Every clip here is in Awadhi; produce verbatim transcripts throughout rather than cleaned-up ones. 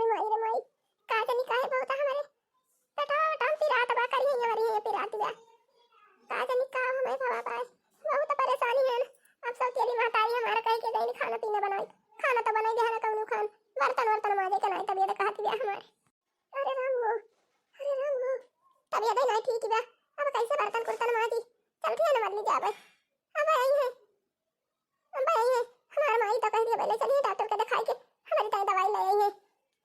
माई रे माई, का जानी काहे बहुत हमरे पेटवा वेटवा पिरात बा, करिहैं मरिहैं पिरात बा। का जानी का हमें भवा पाए, बहुत परेशानी है। अब सब तेरी महतारी हमारा कह के गई खाना पीना बनाई, खाना तो बनाई देहला कौनो खान, बर्तन वर्तन माजे के नाई तबियत कहत बा हमारे। अरे राम हो, अरे राम हो, तबियत ही नाई ठीक बा, अब कैसे बर्तन कुर्तन माजी? चलती है ना मर ली जाबे। अब आई है, अब आई है, हमार माई तो कह दिया पहले चलिए डॉक्टर के दिखाई के, हमारी ताई दवाई ले आई है,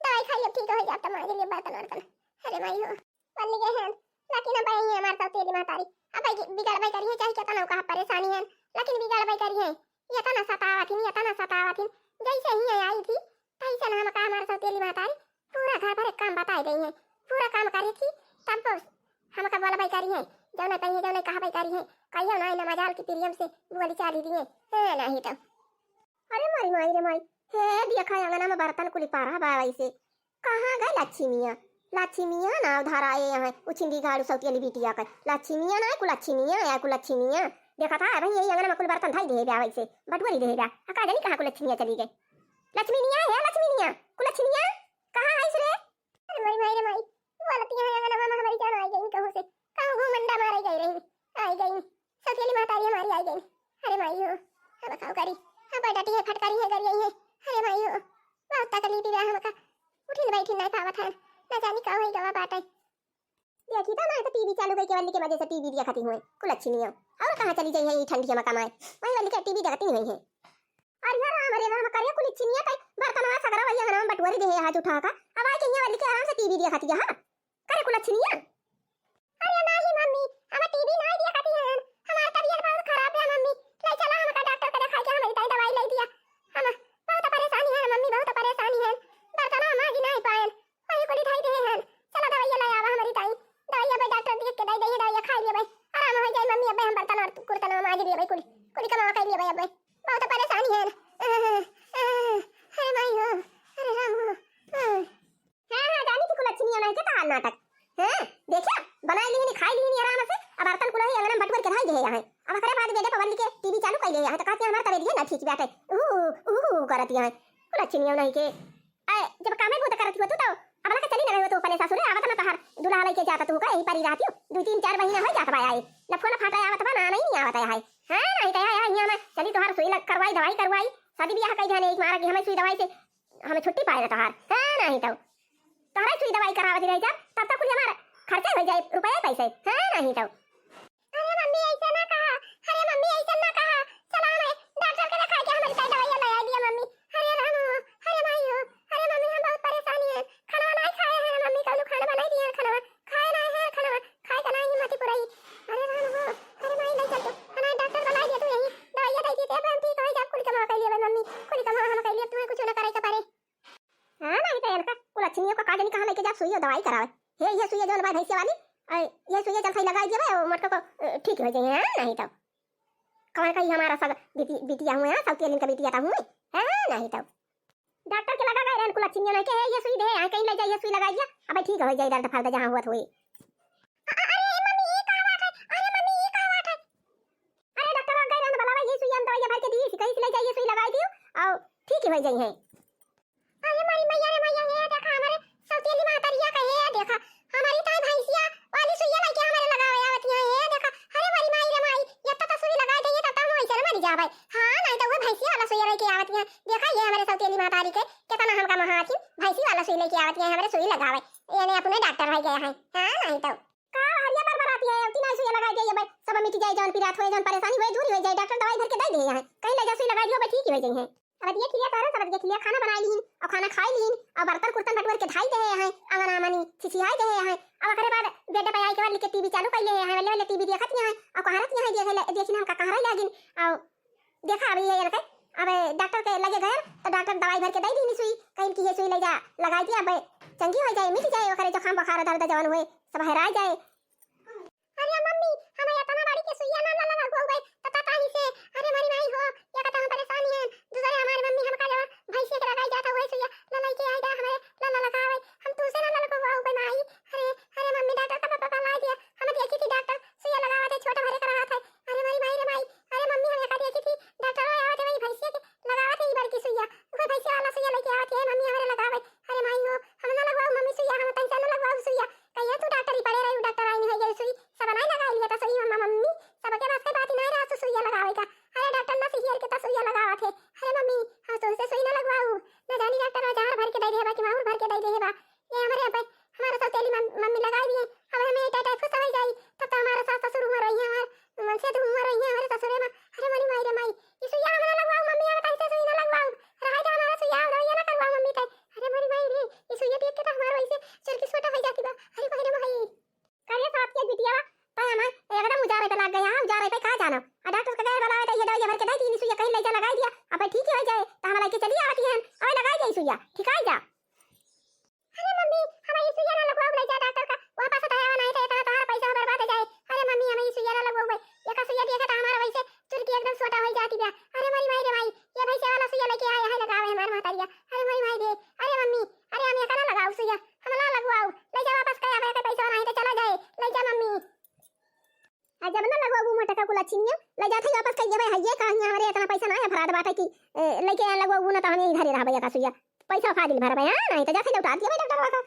दवाई खाई अब ठीक हो जाता माजी लिए बर्तन वर्तन। अरे माई हो, मर ली गए हैं, लेकिन अब आई है हमारे साथ तेरी महतारी, अब आई बिगड़ भाई करी है, चाहे कितना कहा परेशानी है, लेकिन बिगड़ भाई करी है, ये तो ना सतावत ही, ये तो ना सतावत ही, जैसे ही ये आई थी, तैसे ना हम कहा हमारे साथ तेरी महतारी, पूरा घर भर एक काम बताई गई है, पूरा काम करी थी, तब हमका बोलबई करी है, जौने कही है, जौने कहबई करी है, कहियो ना, ना मजाल की प्रियम से बोली चाली दिए, है नहीं तो। अरे मारी माई रे माई, हे देखा अंगना में बर्तन कुली पारा बा वैसे, कहाँ गए लच्छिमिया? लच्छिमिया ना उधार आए यहाँ, उछिंदी गाड़ू सौतियली बिटिया के, लच्छिमिया ना, कुलच्छिमिया या कुलच्छिमिया, देखा था भाई यही अंगना में कुल बर्तन धाई दे बा वैसे, बटुअरी दे बा, आ का जानी कहाँ कुलच्छिमिया चली गई। लक्ष्मीनिया है, लक्ष्मीनिया, कुलच्छिमिया, कहाँ है रे? अरे मारी माई रे माई, बोलती है अंगना में हमारी जान आई गई कहूँ से, कहूँ घूमंडा मारे गई रही, आई गई, सौतेली महतारी हमारी आई गई। अरे माई हो, अब खाओ करी, अब डटी है, फटकारी है, गरी आई है। अरे माई हो, बहुत तकलीफ बा हमका, उठिन बैठिन नहीं पावत है, ना जानी का होई गवा बाटे। देखी तो ना, तो टीवी चालू करके वाली के मजे से टीवी देखती हुए, कुलच्छिनिया। और कहाँ चली जाई है ये ठंडी में कमाए, वही वाली के टीवी देखती हुई है। अरे राम, अरे राम, करे कुलच्छिनिया, तई बर्तनवा सगरा वही हनवा बटुअरी देहे हाथ उठा का, अब आए के यहाँ वाली के आराम से टीवी देखती है, हाँ? करे कुलच्छिनिया। अरे नाही मम्मी, हम टीवी नाही देखती हैं, हमार तबियत बहुत खराब है मम्मी, ले चला हमका डॉक्टर के दिखाई के हमारी ताई दवाई ले दिया, हम बहुत परेशानी है मम्मी, बहुत परेशानी है, बर्तनवा माजी नाही पाएन, वही कुली धाई दे हैं। चला दवाइया ले आवा हमारी ताई। दवाइया भाई डॉक्टर देख के दे दे, दवाइया खाई लिए भाई। आराम हो जाए मम्मी, अबे हम बर्तन और कुर्तन माज लिए भाई, कुली, कुली कमावा कर लिए भाई, अबे बहुत परेशानी है। अरे माई हो, अरे राम हो। हाँ, हाँ, जानी थी कुलच्छिनिया नहीं के तहार नाटक। हाँ, देखिया, बनाई लीनी, खाई लीनी आराम से, अब बर्तन कुल ही अंगना में बटुअर के धाई दे हैं। अब अकरे बाद बेडे पवन के टीवी चालू कर ले हैं, तो कहती है, "हमार तबीयत ना ठीक बाटे।" ऊ, ऊ, ऊ करती है। कुलच्छिनिया नहीं के। अरे, जब कामे भूत करत हुआ तू तो, अब लगा चली ना रहे हो तू अपने ससुरे, आवत ना तोहार दुल्हा लेके जाता तू का, यही परी रहती हो, दो तीन चार महीना हो जात बा आए, न फोन फाटा आवत बा, ना नहीं, नहीं आवत है। हाँ, नहीं तो है, यहाँ में चली तोहार सुई लग करवाई, दवाई करवाई, शादी ब्याह कई जाने एक मारा कि हमें सुई दवाई से हमें छुट्टी पाए ना तोहार। हाँ, नहीं तो तोहरा सुई दवाई करावत रह जा, तब तक कुल हमार खर्चा हो जाए, रुपया पैसे। हाँ, नहीं तो। अरे मम्मी, ऐसे ना कहा। अरे मम्मी, ऐसे ना कहा। चला हमें डॉक्टर के दिखा के हमारी ताई दवाइयाँ ले आ दिया मम्मी। अरे राम हो, अरे माई हो, अरे मम्मी, हम बहुत परेशानी है, खाना नहीं खाए हैं मम्मी, कल खाना बनाई दिया, खाना खाए नहीं है, खाना खाए का नहीं हिम्मत पुराई। अरे राम हो, अरे माई, ले चल तू, हमारे डॉक्टर बुला दिया तू, यही दवाइयाँ दे दी, अब हम ठीक हो जा, कुल कमा कर लिए मम्मी, कुल कमा हम कर लिए, तुम्हें कुछ ना करे के पड़े। हाँ, नहीं तो इनका कुलच्छिनियों का का जानी कहाँ लेके जा सुइया दवाई करावे। हे, ये सुइया जौन बा भैंसिया वाली, अ, ये सुइया जब सही लगाई देवे, वो मोटको को, अ, ठीक हो जाए। हाँ, नहीं तो कौन कही हमारा सब बिटी-, बिटिया हुए हैं, सब तेल इनका बिटिया था हुए। हाँ, नहीं तो डॉक्टर के लगा गए रहन कुलच्छिनियों नहीं के, "हे, ये सुई दे, हाँ, कहीं ले जाइए, सुई लगाइए, अब ठीक हो जाए दर्द फर्द जहाँ हुआ हुए।" अ-, अ-, अरे मम्मी, ये का बात है? अरे मम्मी, ये का बात है? अरे डॉक्टर लगा गए रहन, बोला, "ये सुइया हम दवाइया भर के दी, कहीं से ले जाइए, सुई लगाई दियो, और ठीक ही हो जाई है।" अरे मारी मैया रे मैया, ये देखा हमारे सौतेली महतरिया का, ये देखा हमारी ताई भैंसिया वाली सुइया लेके हमारे लगावे आवत है, ये देखा। अरे मारी माई रे माई, ये तो, तो सुई लगा दे, ये तो, तो हम वैसे मर जावे। हाँ, नहीं तो वो भैंसिया वाला सुइया लेके आवत है। देखा ये हमारे सौतेली महतारी के कितना हमका महाचिन भैंसी वाला सुई लेके आवत है, हमारे सुई लगावे। ये नहीं अपने डॉक्टर हो गए हैं। हाँ, नहीं तो का हरिया पर बराती है, उतनी सुइया लगा दे, ये भाई सब मिट जाए, जौन पिरात होए, जौन परेशानी होए, दूर हो जाए, डॉक्टर दवाई भर के दे दे यहाँ। कहीं ले जा सुई लगा दियो, भाई ठीक ही हो जाए हैं। अब ये खिलिया तोहरा सब के खिलिया खाना बनाई लीन और खाना खाई लीन और बर्तन कुर्तन बटुअर के धाई दे हैं, अंगना मनी छिछियाई दे हैं। अब ओकरे बाद बेड पे आई के बाद लिखे टीवी चालू कर ले हैं, वल्ले वल्ले टीवी देखत यहाँ और कहारत यहाँ देखे ले, देखिन हमका कहारे लागिन। और देखा अभी ये लगे, अब डॉक्टर के लगे गए तो डॉक्टर दवाई भर के दे दीनी सुई, कहीं कि ये सुई ले जा लगाई दिया, अब चंगी हो जाए, मिट जाए, ओकरे जुकाम बुखार दर्द जवन हुए सब हरा जाए। अरे मम्मी, हम इतना बड़ी के सुइया ना लगा हुआ भाई, तता ताही से, अरे मारी माई हो, या कता हम परेशानी है, दूसरे हमारी मम्मी हमका जब भैंसी के लगाई जाता हुआ सुइया, ललाई के आई दा हमारे, लला लगावे, हम तू से ना लगा हुआ भाई माई, अरे, अरे मम्मी डॉक्टर का पापा ला दिया, हम देखी थी डॉक्टर सुइया लगावत है, छोटा भरे का रहा था, अरे मारी माई रे माई, अरे मम्मी हम एका देखी थी, डॉक्टर आया थे वही भैंसी के लगावत है, ई बड़की सुइया, वो भैंसी वाला सुइया लेके आवत है, मम्मी हमारे लगावे, अरे माई हो, भर के दइ देहे बा कि माहुर भर के दइ देहे बा। ये हमरे अब हमार सौतेली मम-, मम्मी लगाइ दिए। अब हमें टाइफाइड फुस होइ जाई, तब तो हमार सास ससुर हुआँ रही है, हमार मनसेध हुआँ रही है, हमरे ससुरे मा। अरे मोरी माई रे माई, ई सुइया हम ना लगवाऊ मम्मी, अब तइसे सुई ना लगवाऊ। रहे दे हमार सुइया, अब दवाइया ना करवाऊ मम्मी तै। अरे मोरी माई रे, ई सुइया देख के तो हमार वइसे चुरकी सोटा होइ जाती बा। अरे बहिरे माई। करे सास के बिटिया, तै हमार एकदम उजारे पे लाग गया, हाँ, उजारे पे का जानो। आ डॉक्टर के गए बुलावे तो ये दवाई भर के दइ दी, सुइया कहीं लइ जा लगाइ दिया, अब ठीक ही होइ जाए, तो हम लइके चली आवत ही हम, अबे लगाइ जाई सुइया, ठीक है जा। अरे मम्मी, हम ई सुइया ना लगवाऊ, लइ जा डॉक्टर का, वापस तो आवा नहीं तो इतना तोहार पैसा बर्बाद हो जाए। अरे मम्मी, हम ई सुइया ना लगवाऊ, एका सुइया दिए के तो हमार वइसे चुरकी एकदम सोटा होइ जाती बा। अरे मोरी माई रे माई, ये भैंसे वाला सुइया लइके आए हैं लगावे हमार महतारिया। अरे मोरी माई रे, अरे मम्मी, अरे हम एका ना लगाऊ सुइया, हम ना लगवाऊ, लइ जा वापस कहे, अब एका पैसा नहीं तो चला जाए, लइ जा मम्मी। आ जब ना लगवाऊ मोटका कुला छिनिया, लइ जात है वापस कह देबे, हइये कहीं हमरे इतना पैसा ना है, फराद बाटे कि, ए, लइके लगवाऊ ना तो हम इधर ही रहबे एका सुइया, पैसा फाजिल भरबे, हाँ, नहीं तो जाते लौटा दिए डॉक्टर वाला।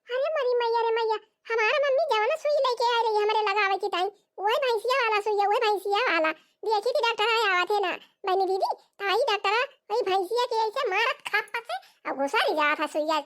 अरे मरी मैया रे मैया, हमार मम्मी जवन सुई लइके आए रही हमरे लगावे की टाइम, वही भैंसिया वाला सुइया, वही भैंसिया वाला। देखी थी डॉक्टर आए आवत है ना, बहनी दीदी, ताई डॉक्टर वही भैंसिया के ऐसे मारत खाप से और घुसा ले जात है सुइया।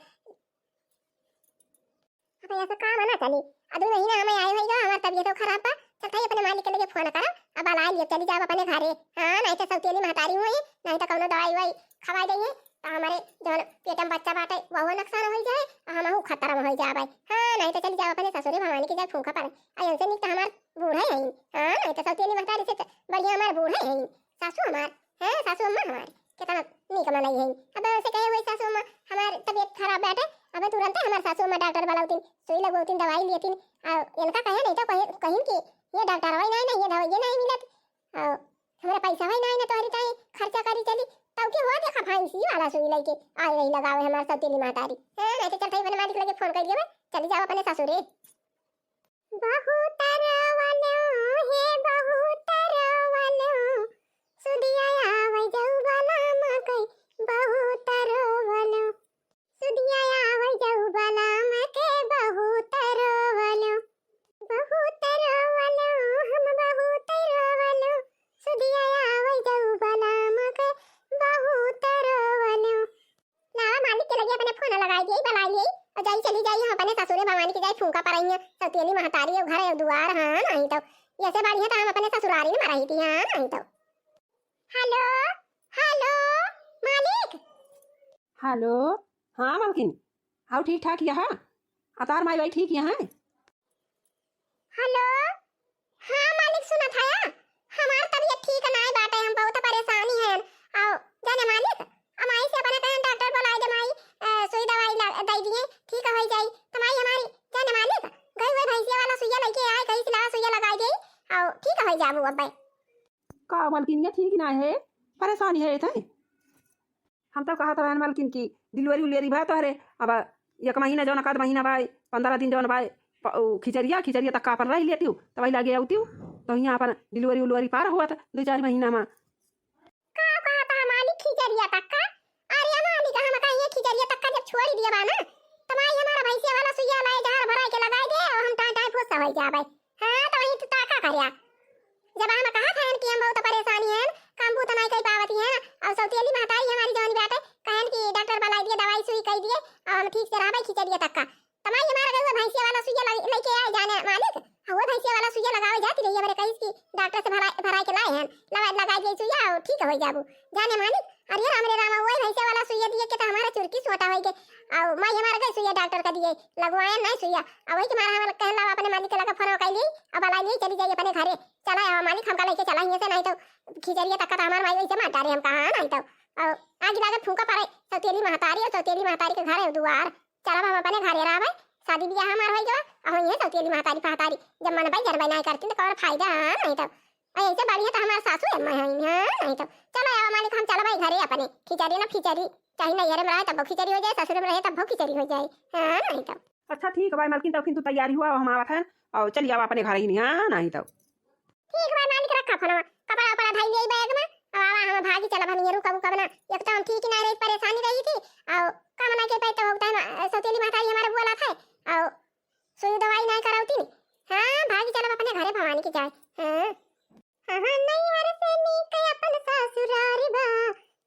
अब ऐसा काम ना चली, अब दू महीना हमें आए होइगा, हमार तबियत खराब बा, चल ताई अपने मालिक के लगे फोन करा, अब बुलाइ लिए चली जाब अपने घरे। हाँ, नहीं तो सौतेली महतारी हुई, नहीं तो कौनो दवाई ववाई खवाइ देइए, तो हमरे जौन पेट में बच्चा बाटे, वहू नुकसान होइ जाए, और हमहू खतरा में होइ जाबे। हाँ, नहीं तो चली जाब अपने ससुरे भवानी के जाए फूंका परे। आ इनसे निक तो हमार बूढ़े हैं। हाँ, नहीं तो सौतेली महतारी से तो बढ़िया हमार बूढ़े हैं, सासू हमार, हैं, सासू अम्मा हमार, कितना निक मनई हैं। अब उनसे कहे हुई सासू अम्मा, हमार तबियत खराब बाटे, अब तुरंते हमार सासू अम्मा डॉक्टर बुलावतीन, सुई लगवावतीन, दवाई लियतीन, और इनका कहे नहीं तो कहे, कहीं कि ये डॉक्टर वही नहीं, नहीं, ये दवाई ये नहीं मिलत, और हमरा पैसा है ना, ना तोहरी ताई खर्चा करी चली, तब के हुआ देखा भैंसी वाला सुई लइके आए रही लगावे हमार सौतेली महतारी। हाँ, नहीं तो चल ताई अपने मालिक लगे फोन कर दिया, चली जाब अपने ससुरे। बहुत रोवलो, हे बहुत रोवलो, सुदिया आवे जाऊ बलम के बहुत रोवलो। सुदिया आवे जाऊ बलम के बहुत रोवलो, बहुत रोवलो, हम बहुत रोवलो। सुदिया आवे जाऊ बलम के बहुत रोवलो। लावा मालिक के लगे अपने फोन लगाइ दिए, बुलाइ लिए, और जाई चली जाई हम अपने ससुरे भवानी के जाई फूंका परइया, सौतेली महतारी और घर और दुआर, हाँ, नहीं तो ऐसे बढ़िया तो हम अपने ससुरारी में रही थी, हाँ, नहीं तो। हेलो, हेलो, मालिक। हेलो, हाँ मलकिन, आओ ठीक ठाक यहाँ, अतार माई बाई ठीक यहाँ? हेलो, हाँ मालिक, सुनत हया, हमार तबियत ठीक नाय बाटे, हम बहुत परेशानी हैं। आओ जाने मालिक, हम आई से अपने कहें डॉक्टर बुलाए दे माई, अ, सुई दवाई ला-, दे दिए, ठीक हो जाई। तो माई हमारी जाने मालिक, गई हुए भैंसिया वाला सुइया लइके आए, कहीं से लावा सुइया लगाइ दे, आओ ठीक हो जाबू अब। का मलकिनिया ठीक ना है, परेशानी है इतनी? हम तो कहत रहन मलकिन कि डिलीवरी उलीवरी बा तोहरे, अब एक महीना जौन, आध महीना बा, पन्द्रह दिन जौन बा, प-, उ खिचरिया, खिचरिया तक का अपन रह लेतिउ, तब लगे आउतिउ, तो हियाँ अपन डिलीवरी उलीवरी पार हुआ था दो चार महीना में। का कहत है मालिक, खिचरिया तक का? अरे मालिक, हम कहिए खिचरिया तक का जब छोड़ी दिया बा ना, तो माई हमारा भैंसिया वाला सुइया लाए जहर भराए के लगाए दे और हम टाइम टाइम फुस हो जाबे। हाँ, तो वही तो ताका करिया। जब हम कहत हन कि हम बहुत परेशानी हन, काम बूता नाई कई पावत हन, और सौतेली महतारी हमारी जौन बाटे, कहन कि डॉक्टर बुलाइ दिए, दवाई सुई कई दिए, और हम ठीक से रहबे खिचड़िया तक का। तमाई हमारा गउआ भैंसिया वाला सुइया लग-, लइके आए जाने मालिक, हाँ, वो भैंसिया वाला सुइया लगावे जाती रही, हमरे कहिस कि डॉक्टर से भरा-, भराए के लाए हन, लगा-, लगाइ दिए सुइया, और ठीक हो जाबू। जाने मालिक, अरे राम रे राम, वही भैंसे वाला सुइया दिए के तो हमारा चुरकी सोटा होई के। अउ माई हमारा गई सुइया डॉक्टर का दिए, लगवाए नहीं सुइया। अउ वही के मारा हमारा कहला अपने मालिक के लगा फोन कइली, अब लाई नहीं चली जाई अपने घरे। चला आवा मालिक, हमका लेके चला हियां से, नहीं तो खिचड़िया तक का तो हमार माई वही से मार डारे हमका, हाँ, नहीं तो। अउ आगे लागत फूंका पड़े, सौतेली महतारी और सौतेली महतारी के घर है दुआर। चला हम अपने घरे रहबे, शादी बियाह हमार होई गवा, अब ये सौतेली महतारी फहतारी जब मन बाई जरबे नहीं करती तो कौन फायदा, हाँ, नहीं तो। ऐसे बढ़िया तो हमार सासू अम्मा हईन, हाँ, नहीं तो। चलो आवा मालिक, हम चलबे घरे अपने, खिचड़ी ना फिचड़ी, चाहे नैहरे में रहे तब खिचड़ी हो जाए, ससुरे में रहे तब खिचड़ी हो जाए, हाँ, नहीं तो। अच्छा ठीक बा मालकिन, तब फिर तू तैयारी हुआ, हम आवत हैं और चली आवा अपने घर ही नहीं, हाँ, नहीं तो। ठीक बा मालिक, रखा फोनवा, कपड़ा उपड़ा धई ले बैग में, अब आवा हम भागी चलब, हम ये रुकब उकब ना, एक तो हम ठीक ही नहीं रही, परेशानी रही थी, और काम ना के पाए तो होता है, सौतेली महतारी हमारा बोला था, और सुई दवाई ना करावती नहीं। हाँ, भागी चलब अपने घरे भवानी के जाए। हाँ। हाँ, नैहर से नीक अपन ससुरार बा,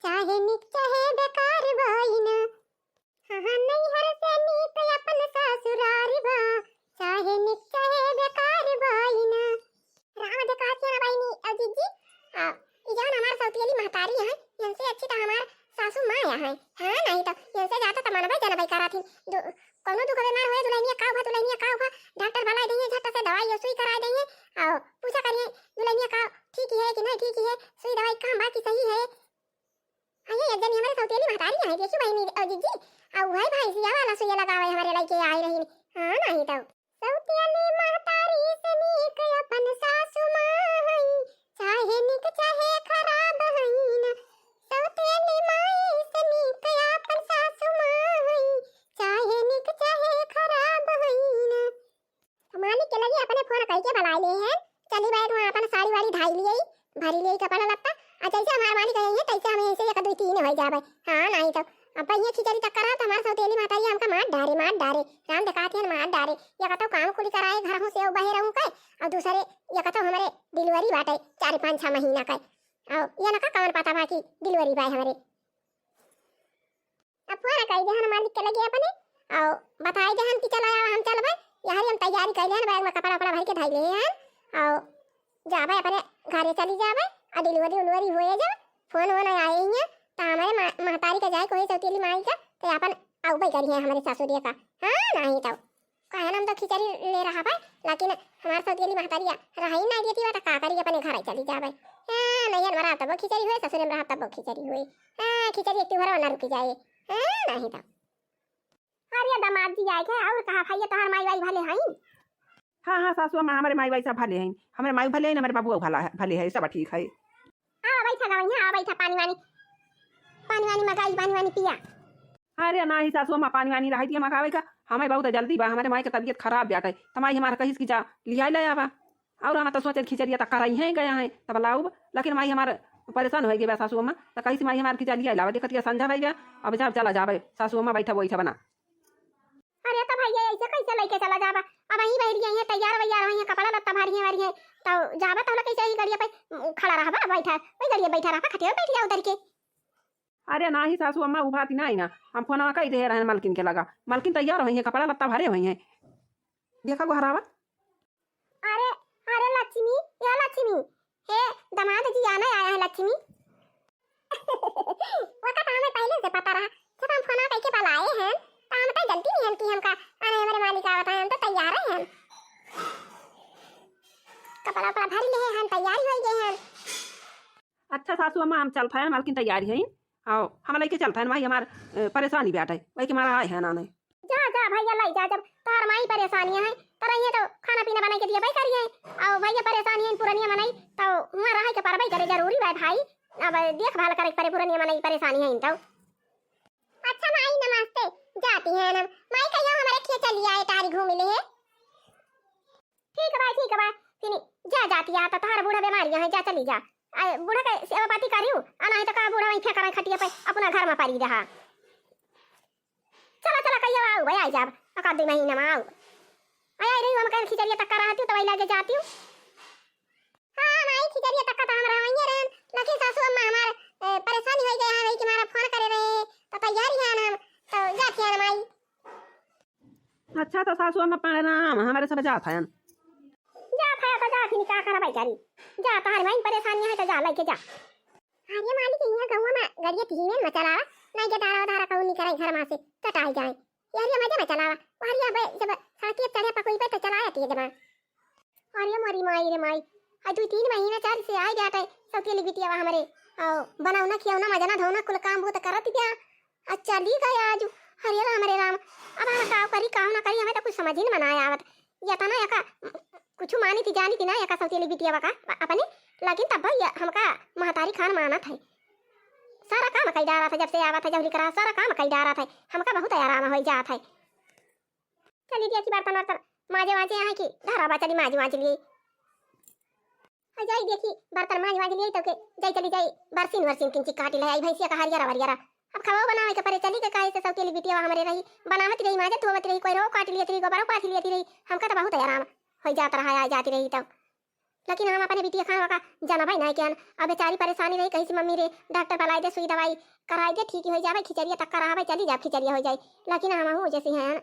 चाहे नीक चाहे बेकार बा, इनसे ज्यादा त मनबे जनबे कराथिन। दु-, कौनो दुख बीमार होए, दुल्हनिया का हुआ, दुल्हनिया का हुआ, डॉक्टर बुलाए देइहैं, झट से दवाई या सुई कराए देइहैं, और पूछा करिहैं, दुल्हनिया का ठीक है कि नहीं ठीक है, सुई दवाई काम बा कि सही है। हाँ, ये एक जनी हमरे सौतेली महतारी है, देखी बहिनी और जीजी, और वही भैंसिया वाला सुइया लगावे हमरे लइके आए रही। हाँ, नहीं तो। सौतेली महतारी से नीक अपन सासु माँ हई, चाहे नीक चाहे खराब हईन। सौतेली माई से नीक अपन सासु माँ हई, चाहे नीक चाहे खराब हईन। मालिक के लगे अपने फोन कइके बुलाए ले हैं, चली बैग में अपन साड़ी वाड़ी धाई लिए, भरी लिए कपड़ा लत्ता, आ जैसे हमार मालिक आई है, तैसे हम ऐसे एक दो तीन हो जाबे। हाँ, नहीं तो अब ये खिचड़ी तक करा तो हमार सौतेली महतारी हमका मार डारे, मार डारे, राम दिखाते हैं मार डारे, या कतौ काम कुली कराए घर हूँ से बहे रहूँ के, और दूसरे या कतौ हमारे डिलीवरी बाटे चार पाँच छह महीना के, और ये ना का कौन पता बा कि डिलीवरी बाय हमरे। अब फोन कई देहन मालिक के लगे अपने, और बताई देहन कि चला आवा, हम चलबे। यही हम तैयारी कई लेहन, बैग में कपड़ा उपड़ा भर के धई ले हैं, और जाबे अपने घरे चली जाबे, और डिलीवरी उलीवरी होए जा, फोन वोन आए ही है, तो हमारे मा-, महतारी का जाए कोई सौतेली माई का, तो अपन आउबे करी है हमारे सासुरिया का। हाँ, नहीं तो कहे ना, हम तो खिचड़ी ले रहा बा, लेकिन हमार सौतेली महतारिया रही ना देती बा, तो का करी, अपने घर चली जाबे। हाँ, नैहर में रहा तब खिचड़ी हुए, ससुरे में रहा तब खिचड़ी हुए। हाँ, खिचड़ी एक भरा ना रुकी जाए। हाँ, नहीं तो। अरे दामाद जी आए गए, और कहा भैया, तोहार माई बाई भले हईन? हाँ, हाँ, सासू अम्मा, हमारे माई बाई सब भले हैं, हमारे माई भले हैं, हमारे बाबू भला है, भले है, सब ठीक है। आवा बैठा गवैया, आवा बैठा, पानी वानी, पानी वानी मंगाई, पानी वानी पिया। अरे नाही सासू अम्मा, पानी वानी रही दिया मंगावे का, हमें बहुत जल्दी बा, हमारे माई के तबीयत खराब बाटे, तो माई हमार कहिस कि जा लिया ले आवा। और हम तो सोचे खिचड़िया तक कराई हैं, गया है तब लाउब, लेकिन माई हमार परेशान हो गई बा सासू अम्मा, तो कहिस माई हमार कि जा लिया लावा, देखत के संझा भई बा, अब जा चला जाबे, सासू अम्मा बैठा बैठा बना। अरे तो भैया, ऐसे कैसे लेके चला जाबा? अब वहीं बैठ गई है, तैयार वैयार हुई है, कपड़ा लत्ता भारी है, भारी है, तो जाबा तो कैसे ही गड़िया पे, उम, खड़ा रहबा, बैठा, वही गड़िया बैठा रहबा, खटिया पे बैठ जा उधर के। अरे नाही सासू अम्मा, उभाती नाही ना, हम फोनवा कई दे रहन मलकिन के लगा, मलकिन तैयार हुई है, कपड़ा लत्ता भरे हुई है, देखा गोहरावा। अरे, अरे लक्ष्मी, या लक्ष्मी, हे दामाद जी आना आया है लक्ष्मी। ओका तो हमें पहले से पता रहा, जब हम फोन कइके बुलाए हैं, तो हम तो जल्दी नहीं हम कि हमका आने हमारे मालिक आवत हैं, हम तो तैयार हैं। कपड़ा उपड़ा भर लिए हैं, तैयारी हो गए हैं। अच्छा सासू अम्मा, हम चलत हैं, मालकिन तैयारी है, आओ, हम लेके चलत हैं, माई हमार, अ, परेशानी बाटे, वही के मारा आए हैं नाने। जा, जा भैया, लाई जा, जब तोहर माई परेशानी है, तो रहिए तो खाना पीना बनाई के दिए भाई करिए, और भैया परेशानी है, पुरनिया मनई, तो हुआं रहे के परबई करे, जरूरी बा भाई, अब देखभाल करे के परे, पुरनिया मनई परेशानी है तो। अच्छा माई नमस्ते, जाती है ना, माई कहियो हमारे खेत चली आए, टारी घूम ले है। ठीक बा, ठीक बा, फिर जा जाती है, तो तोहर बूढ़ा बीमारी है, जा चली जा। आ, बूढ़ा के सेवा पाती करियो, आ नहीं तो का बूढ़ा वहीं फेंका रहे खटिया पे, अपना घर में पड़ी रहा। चला, चला, कहियो आओ भाई, आई जाब, एक आध दुई महीना में आओ। आई, आई रही, हम कल खिचड़िया तक रहती हूँ, तो वही लगे जाती हूँ। हाँ, माई खिचड़िया तक तो हम रहवाइए रहन, लेकिन सासू अम्मा हमार, ए, परेशानी हो गया है, वही के मारा फोन करे रहे, तो तैयारी है ना हम, तो जाती है ना माई। अच्छा, तो सासू अम्मा प्रणाम, हमारे सब जात हयन। जात है तो जात ही, का करबै करी। जा, तोहर माई परेशानी है तो जा, लेके जा। अरे मालिक, यहाँ गौवा में गड़िया धीमे में चलावा, नहीं के दारा उधारा कहूँ निकरे घर में से, चटाई जाए। ये हरिया मजे में चलावा, वो हरिया बे, जब सड़किया चढ़े पकोई पे तो चलाया थी जमा। अरे मोरी माई रे माई, आ दुई तीन महीना चार से आए जात है, सौतेली बिटियावा हमरे। आओ, बनावना, खियावना, मजना, धोना, कुल काम बूत करत बिया। आ चली गई आज। अरे राम रे राम, अब हम का करी, का ना करी, हमें तो कुछ समझ ही नहीं मनाया आवत। ये तना यका कुछ मानी थी, जानी थी ना यका सौतेली बिटियावा का अपने, लेकिन तब भी ये हमका महतारी खान मानत है। सारा काम कई डारा था, जब से आवा था, जब लिख रहा, सारा काम कई डारा था, हमका बहुत आराम हो जात है। चली दिया कि बर्तन वर्तन माजे वाजे यहाँ की धारा बा, चली माज वाज लिए। आ जाई देखी बर्तन माज वाज लिए तो के जाई, चली जाई बरसीन वरसीन किंची काटी ले आई, भैंसिया का हरियरा वरियरा। अब खवाओ बनावे के परे चली के, काहे से सौतेली बिटिया हमरे रही, बनावत रही, माजत धोवत रही, कोई रो काट लियत रही, गोबरो पाथ लियत रही, हमका तो बहुत आराम हो जात रहा, आ जाती रही तो। लेकिन हम अपने बिटिया खानवा का जानबै नहीं कियान। अब बेचारी परेशानी रही, कहीं से मम्मी रे डॉक्टर बुलाए दे, सुई दवाई कराए दे, ठीक हो जावे, खिचड़िया तक करावे, चली जाब, खिचड़िया हो जाए। लेकिन हम हूँ जैसे हैं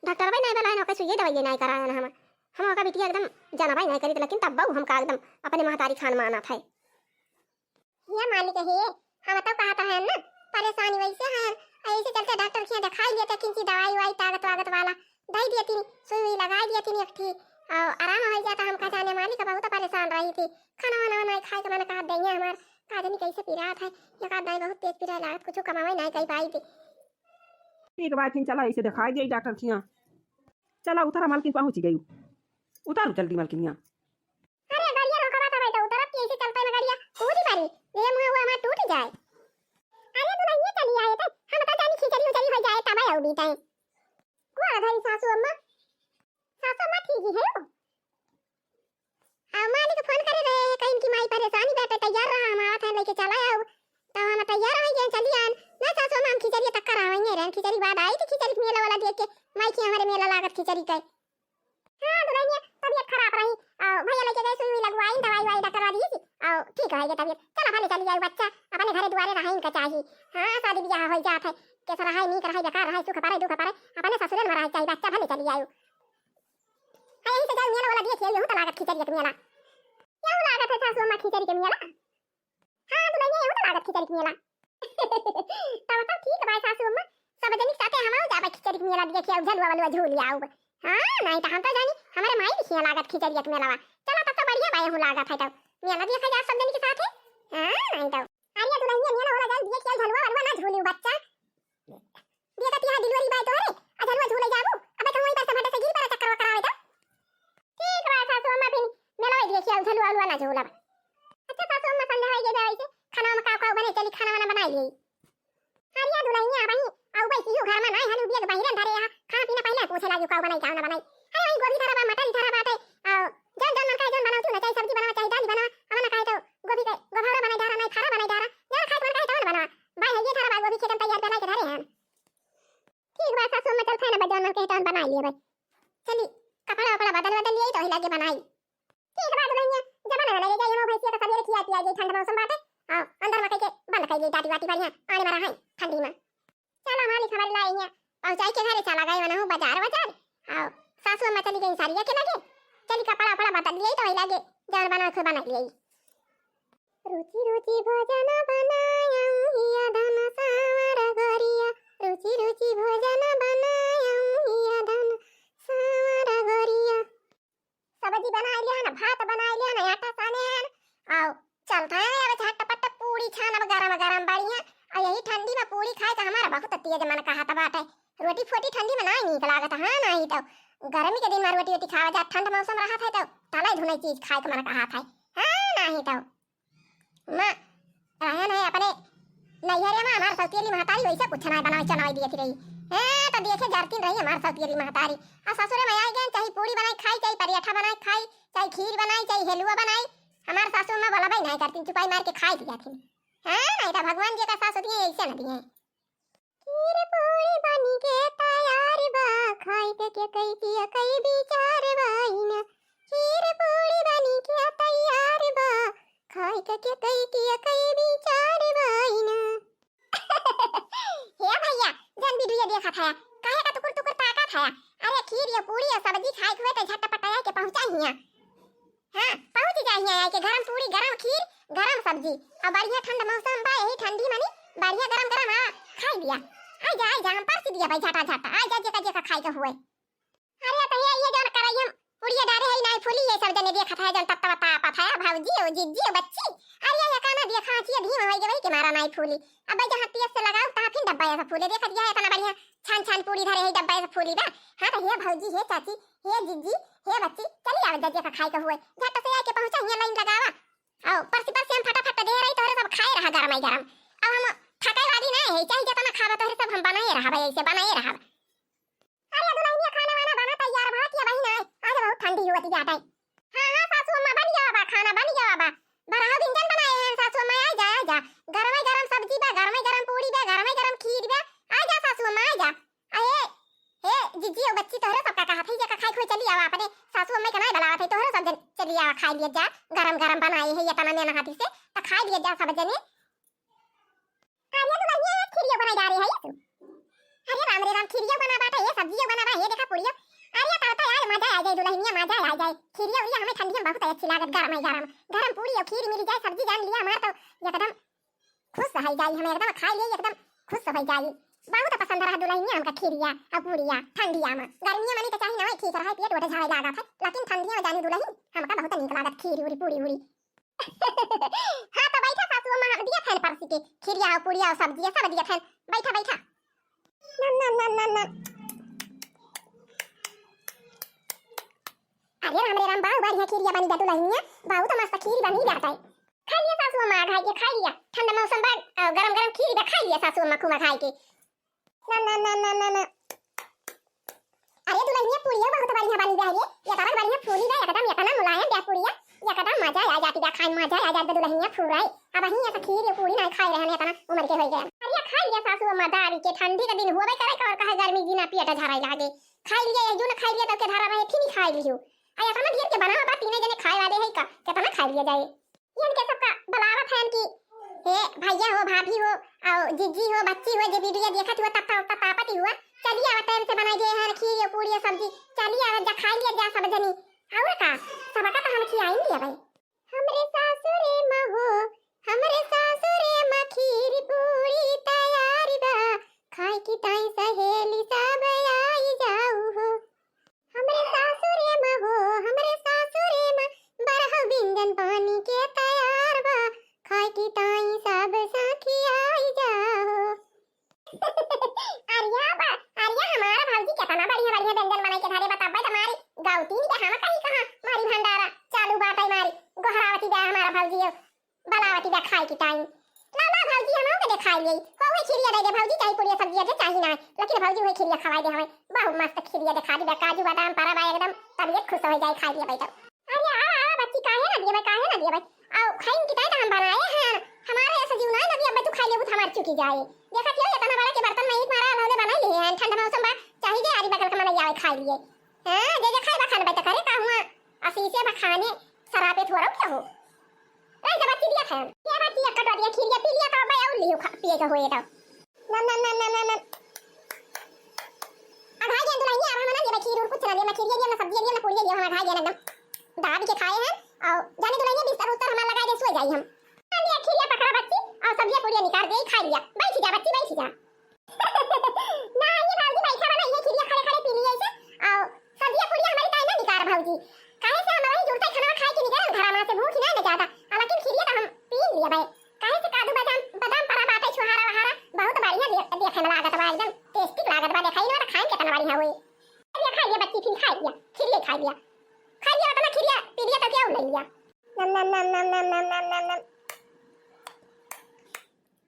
डॉक्टर भाई नहीं बुलाए ना, कहीं सुई दवाई नहीं कराए ना हम। हम का बिटिया एकदम जानबै नहीं करी, लेकिन तब बहु हमका एकदम अपने महतारी खान मानत है। हे मालिक हे, हम तो कहत हन ना, परेशानी वैसे है, ऐसे चलते डॉक्टर के यहाँ दिखाई लिया था, किंची दवाई वाई ताकत वागत वाला दे दिया थी, सुई वुई लगाई दिया थी एक ठी, और आराम हो जाता। हम का जाने मालिक बहुत परेशान रही थी, खाना वाना नहीं खाए के मन कहा देंगे हमार, का जानी कैसे पिरात है, एक आध दाई बहुत तेज पिराए लागत, कुछ कमावे नहीं कही पाई थी। ठीक बात है, चला ऐसे दिखाई दिया डॉक्टर के यहाँ। चला उतरा मालकिन, पहुँच गई, उतारू जल्दी मालकिन यहाँ। अरे गड़िया रोकबा तब तो उतरब कि ऐसे चलते में गड़िया कूदी पड़ी, ये मुँह हुआ हमार टूट जाए। अरे दुल्हनिया चली आए थे, हम तो जानी खिचड़ी उचड़ी हो जाए तब आऊ बीते। कुआ धरी सासू अम्मा, सासू अम्मा ठीक ही है हो। आ मालिक फोन करे रहे हैं, कहीं की माई परेशानी बाटे, तैयार रहा, हम आवत हैं लेके चला आओ। तो हम तैयार हो गए, चली आन। ना सासू अम्मा, हम खिचड़ी तक करावेंगे रहन, खिचड़ी बाद आई तो खिचड़ी के मेला वाला देख के, माई के हमारे मेला लागत खिचड़ी के। हाँ दुल्हनिया, तबीयत खराब रही, और भैया लेके गए सुई वुई लगवाई, दवाई वाई डॉक्टर वाली दी, और ठीक हो गई तबीयत। चला भले चली जाओ बच्चा, अपने घरे दुआरे रहे इनका चाहिए। हाँ शादी ब्याह हो जात है, कैसा रहा है, नीक रहा है, बेकार रहा है, सुख पड़े दुख पड़े, अपने ससुरन में रहे चाहिए बच्चा, भले चली जाओ। हाँ यही से जाओ मेला वाला देख, यही तो लागत खिचड़ी के मेला। क्या लागत है सासू अम्मा खिचड़ी के मेला? हाँ दुल्हनिया, यहू तो लागत खिचड़ी के मेला। तब तो ठीक बा सासू अम्मा, सब जनी के साथे हम जाबे खिचड़ी के मेला देखे, झलुआ वलुआ झूल आउब। हाँ नहीं तो हम तो जानी हमारे माई के यहाँ लागत खिचड़ी के मेला बा। चला तब तो बढ़िया बा, यहू लागत है तो मेला देखे जा सब जनी के साथे। हाँ नहीं तो अरे दुल्हनिया, मेला होला जाई देखे, झलुआ वलुआ ना झूली बच्चा। देखत यहाँ delivery boy तोहरे, आ झलुआ झूले जाबू, अबे तो वहीं पर से भटे से गिर पड़ा चक्कर वक्कर आवे तो। ठीक बा सासू अम्मा, फिर मेला देखे, झलुआ वलुआ ना झूलब। अच्छा सासू अम्मा, संध्या होई गई, वैसे खाना में का का बने, चली खाना वाना बनाई ली। अरे दुल्हनिया, वही आऊ भाई सीयू घर में नहीं हनु बियक बहिरन धरे यहाँ, खाना पीना पहले पूछे लागी का बनाई का ना बनाई। अरे वही गोभी धरा बा, मटर धरा बाटे, आ जौन जौन मन कहे जौन बनाओ तू ना, चाहे सब्जी बनावा, चाहे दाल बनावा, अब ना कहे तो गोभी के गोभौरा बनाई डारा, नहीं फारा बनाई डारा, जौन खाए मन कहे तौन बनावा। भाई है ये धरा बा गोभी खेतन तैयार बनाई के धरे हैं। ठीक बा सासू अम्मा, चल खाना बा जौन मन कहे तौन बनाई लिए भाई। चली कपड़ा वपड़ा बदल बदल लिए तो ही लागे बनाई। ठीक बा दुल्हनिया, जब ना लगे जाइए, हम भैंसिया का सवेरे खिया पिया जाई, ठंड मौसम बाटे। हाँ, अंदर में कह के बंद कर ली, टाटी वाटी बढ़िया आने में रहे ठंडी में। चलो मालिक हमारे लाई यहाँ पहुँचाई के घरे, चला गए वनहु बाजार वाजार। हाँ, सासू अम्मा चली गई साड़िया के लगे, चली कपड़ा उपड़ा बदल लिए तो वही लगे जौन बना खुद बना लिए। रुचि रुचि भोजन बनायौ हिया धन सावर गोरिया, रुचि रुचि भोजन बनायौ हिया धन सावर गोरिया। सब्जी बनाई लिया ना, भात बनाई लिया ना, आटा साने हैं। आओ, चलता है अब झटपट पूड़ी छानब गरम गरम बढ़िया। और यही ठंडी में पूड़ी खाए का हमारा बहुत तेज मन कहत बाटे। रोटी फोटी ठंडी में नहीं नीक लागत, हाँ नहीं तो गर्मी के दिन में रोटी वोटी खावा जा, ठंड मौसम रहत है तो तले धुने चीज खाए के मन कहत है, हाँ नहीं तो। माँ, रहन है अपने नैहरे में, हमार सौतियली महतारी वैसे कुछ ना बनाई चनाई दिए रही। हैं, तो देखे जरतीन रही हमार सौतियली महतारी। आ ससुरे में आई गए, चाहे पूड़ी बनाई खाई, चाहे पराठा बनाई खाई, चाहे खीर बनाई, चाहे हलुआ बनाई, हमार सासू माँ बोलबे नहीं करतीन, चुपाई मार के खाई दिया थी। हाँ, नहीं तो भगवान जी का सास होती है, ऐसे न दिए। खीर पूड़ी बनी के तैयार बा, खाए के, के कई किया कई विचार बाइन। खीर पूड़ी बनी के तैयार बा, खाए के, के कई किया कई विचार बाइन। हे भैया, जन वीडियो देखत है, काहे का टुकुर टुकुर ताकत है? अरे खीर या पूड़ी या सब्जी खाए के हुए तो झटपट आए के पहुँचा हिया। हाँ, पहुँच जाए हिया आए के गरम पूड़ी, गरम खीर, गरम सब्जी, और बढ़िया ठंड मौसम बा, यही ठंडी मनी बढ़िया गरम गरम आ खाई दिया। आ जा, आ जा, हम परसी दिया भाई, झटा झटा, आ जा, जेका जेका खाए के हुए। अरे तो ये, ये जौन करैया पूड़िया डारे है, नाई फूली, ये सब जने देखत है, जौन तत्ता वत्ता आपत है, भौजी, ओ जिज्जी, ओ बच्ची। अरे ये काना देखा, चिया भीम होई गई के मारा नाई फूली। अब जहाँ तेज से लगाओ, तहाँ फिर डब्बा ऐसा फूले, देखत यह इतना बढ़िया छान छान पूड़ी धरे है, डब्बा ऐसा फूली बा। हाँ तो हे भौजी, हे चाची, हे जिज्जी, हे बच्ची, चली आवे जज्जे का खाए के हुए। झट से आके पहुँचा, हियाँ लाइन लगावा। आओ, परसी परसी हम फटाफट दे रही, तोहरे सब खाए रहा गरम ही गरम। अब हम थकाई वाली नहीं है, चाहे जितना खावा तोहरे सब हम बनाए रहा भाई, ऐसे बनाए रहा। अरे दुल्हनिया, खाना वाना बना तैयार बा कि अबही नाय? आज बहुत ठंडी होती जात है। हाँ, हाँ, सासू अम्मा, बन गया बा, खाना बन गया बा। बरहा व्यंजन बनाए हैं सासू अम्मा, आ जा, आ जा। गरमे गरम सब्जी बा, गरमे गरम पूड़ी बा, गरमे गरम खीर बा। आ जा सासू अम्मा, आ जा। अरे, हे, जिज्जी, ओ बच्ची, तोहरे सबका कहा था, ये का खाई खोई चली आवा अपने। सासू अम्मा के नाय बुलावा था, तोहरे सब जन चली आवा, खाई लिया जा। गरम गरम बनाए है, ये तना मेहनती से, तो खाई लिया जा सब जने। अरे दुल्हनिया, आज खीरियो बनाई डारे है ये तू। अरे राम रे राम, खीरियो बना बाटे, ये सब्जियो बना बा, ये देखा पूड़ियो। अरे तब तो यार मजा आ जाए दुल्हनिया, मजा आ जाए। खीरियो उरियो हमें ठंडी में बहुत अच्छी लागत, गरम है गरम। गरम पूड़ी और खीर मिल जाए, सब्जी जान लिया हमार तो एकदम खुश हो जाई, हमें एकदम खा लिए एकदम खुश हो जाई। बहुत पसंद रहा दुलहिनिया हमका खीरिया अउ पूड़िया ठंडिया मा। गर्मिया मा नहीं तो चाही ना, ठीक रहे, पेट ओट झाड़े लागत है, लेकिन ठंडिया मा जानी दुलहिन हमका बहुत नीक लागत खीर उरी पूड़ी उरी। हाँ तो बैठा सासू अम्मा, हम दिया थैन परसी के खीरिया अउ पूड़िया अउ सब्जिया सब दिया थैन, बैठा बैठा। नम, नम, नम, नम, नम। अरे राम रे राम, बहुत बढ़िया खीरिया बनी बा दुलहिनिया, बहुत मस्त खीर बनी जाता है। खाई लिया सासू अम्मा, खाई के खाई लिया, ठंडा मौसम बा, अ, गरम गरम खीर बा, खाई लिया सासू अम्मा खूब खाई के। ना, ना, ना, ना, ना, ना। अरे दुलहिनिया, पूड़िया बहुत बढ़िया बनी बा रे, ये तरह बढ़िया फूली बा, एकदम इतना मुलायम बा पूड़िया, एकदम मजा आ जाती बा खाए, मजा आ जाती दुलहिनिया फूराई। अब ही ऐसा खीर या पूड़ी ना खाए रहने, इतना उम्र के हो गया। अरे खाई लिया सासू अम्मा, दारी के ठंडी का दिन हुआ करे, और कहे गर्मी दिना पेट झराई लागे। खाई लिया, एक जून खाई लिया, तब के धरा रहे, फिर खाई लियो। आ इतना ढेर के बनावा बा, तीने जने खाए वाले है का, कितना खाई लिया जाए? ये इनके सबका बुलावत है कि हे भैया हो, भाभी हो, और जिज्जी हो, बच्ची हो, जे वीडियो देखत हुआ, तब तब तब तापत हुआ, चलिए आवा टाइम से बनाई दे हैं खीर, पूड़ी, सब्जी, चलिए आवा जा, खाई लिया जा सब जनी। और का, सबका तो हम खियाई लिया भाई। हमरे सासुरे मा हो, हमरे सासुरे मा खीर पूड़ी तैयार बा, खाए की ताई सहेली सब आई जाऊ हो। हमरे सासुरे मा हो, हमरे सासुरे मा बरहु बिंजन पानी के तैयार बा, खाए की ताई सब साखी आई जाओ। अरिया बा, अरिया हमारा भौजी केतना बढ़िया बढ़िया व्यंजन बनाई के धरे बा, तब्बे त मारी गौतीन के हम कहीं कहाँ मारी भंडारा चालू बाटे मारी गोहरावती बा हमारा भौजी हो। बलावती बा खाए की टाइम। ला, ला भौजी, हमहू के देखाई लेई। हो, वही खीरिया दे दे भौजी, चाही पूड़िया सब्जिया जे चाही ना, लेकिन भौजी वही खीरिया खवाई दे हमें। बहुत मस्त खीरिया देखा दी बा, काजू बादाम परा बा एकदम, तबीयत खुश हो जाए खाई लिया बैठो। अरे आवा, आवा बच्ची, काहे ना दिए भाई, काहे ना दिए भाई? आओ, खाइन की ताई तो हम बनाए हैं। हमारे ऐसा जीव ना है, अभी अब तू खाई लेबू तो हमार चुकी जाए। देखा क्यों इतना बड़ा के बर्तन में ईट मारा, भौले बनाई लिए हैं। ठंडा मौसम बा, चाही जे आरी बगल के मनई आवे खाई लिए। हाँ, जे जे खाए बा खान बैठ करे का हुआ? असीसे बा खाने, सरापे थोड़ा क्या हो? ए, जब बच्ची दिया खाए। ये बच्ची एक कटोरी खीरिया पी लिया तो भाई और लियो खा, पिए के होए तो। नम, नम, नम, नम, नम, नम। अघाई गेन दुलहिनिया, अब हम ना देबे खीर और कुछ ना देबे, खीरिया देबे, ना सब्जिया देबे, ना पूड़िया देबे, हम अघाई गेन एकदम दाब के खाए हैं। और जाने दुलहिनिया बिस्तर उस्तर हमार लगा दे, सो जाई हम। हाँ, ले खीरिया पकड़ा बच्ची, और सब्जिया पूड़िया निकाल दे, खा लिया। बैठ जा बच्ची, बैठ जा। ना, ये भौजी बैठा बा ना, ये खीरिया खड़े खड़े पी लिए ऐसे। और सब्जिया पूड़िया हमारी ताई ना निकार भौजी। काहे से हम वही जुड़ते खाना खाए के निकल घरा में से भूख ना न ज्यादा। हालांकि खीरिया तो हम पी लिया भाई। काहे से काजू बादाम, बादाम परा बाटे, छुहारा वहारा, बहुत बढ़िया दे-, देखे में लागत बा, एकदम टेस्टी लागत बा। देखाई ना तो खाए कितना बढ़िया होई। अरे खा लिया बच्ची, फिर खा लिया, खीरिया खा लिया, खा लिया, उतना खीरिया पी लिया तो क्या ले लिया? नम, नम, नम।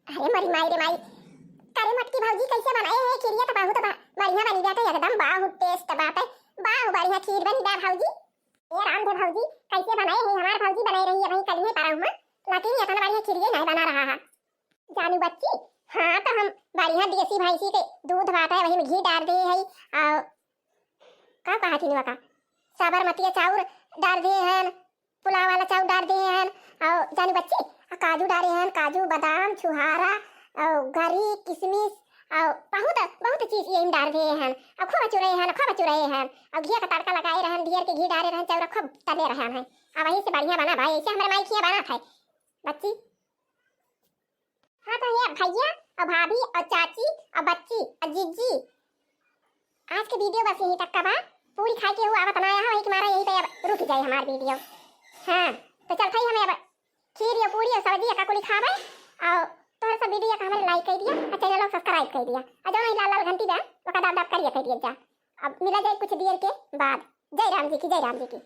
अरे मोरी माई रे माई, करे मटकी भौजी कैसे बनाए है खीरिया? तो बहुत बा-, बढ़िया बनी बाटे, एकदम बहुत टेस्ट बाटे, बहुत बढ़िया खीर बनी बा भौजी। ए राम दे भौजी, कैसे बनाए है? हमार भौजी बनाए रही है वही कल ही परा हुआ, लेकिन इतना बढ़िया खीरिया नहीं बना रहा है। जानू बच्ची, हाँ तो हम बढ़िया देसी भैंसी के दूध बाटे, वही में घी डाल दे है, और का कहा थी का, साबरमतिया चाउर डाल दे हैं, पुलाव वाला चाउर डाल दे हैं, और जानी बच्ची, आ काजू डाले हैं, काजू, बादाम, छुहारा, और गरी, किशमिश, और बहुत, बहुत चीज ये डाल दे हैं, और खूब चुरे हैं, खूब चुरे हैं, और घी का तड़का लगाए रहन, ढेर के घी डाले रहन, चाउर खूब तले रहन है, और वही से बढ़िया बना भाई, ऐसे हमारे माई खिया बना था बच्ची। हाँ तो ये भैया और भाभी और चाची और बच्ची और जीजी, आज के वीडियो बस यहीं तक का बा। पूरी खाए के हुआ आवत ना आया हो, एक मारा यहीं पे अब रुक जाए हमार वीडियो। हाँ, तो चल भाई हमें अब खीर या पूरी और सब्जी या काकुली खावे, और तोहर सब वीडियो का हमारे लाइक कर दिया और चैनल को सब्सक्राइब कर दिया, और जो नहीं लाल लाल घंटी बा ओका दाब दाब करिए कर दिया जा। अब मिला जाए कुछ देर के बाद। जय राम जी की, जय राम जी की।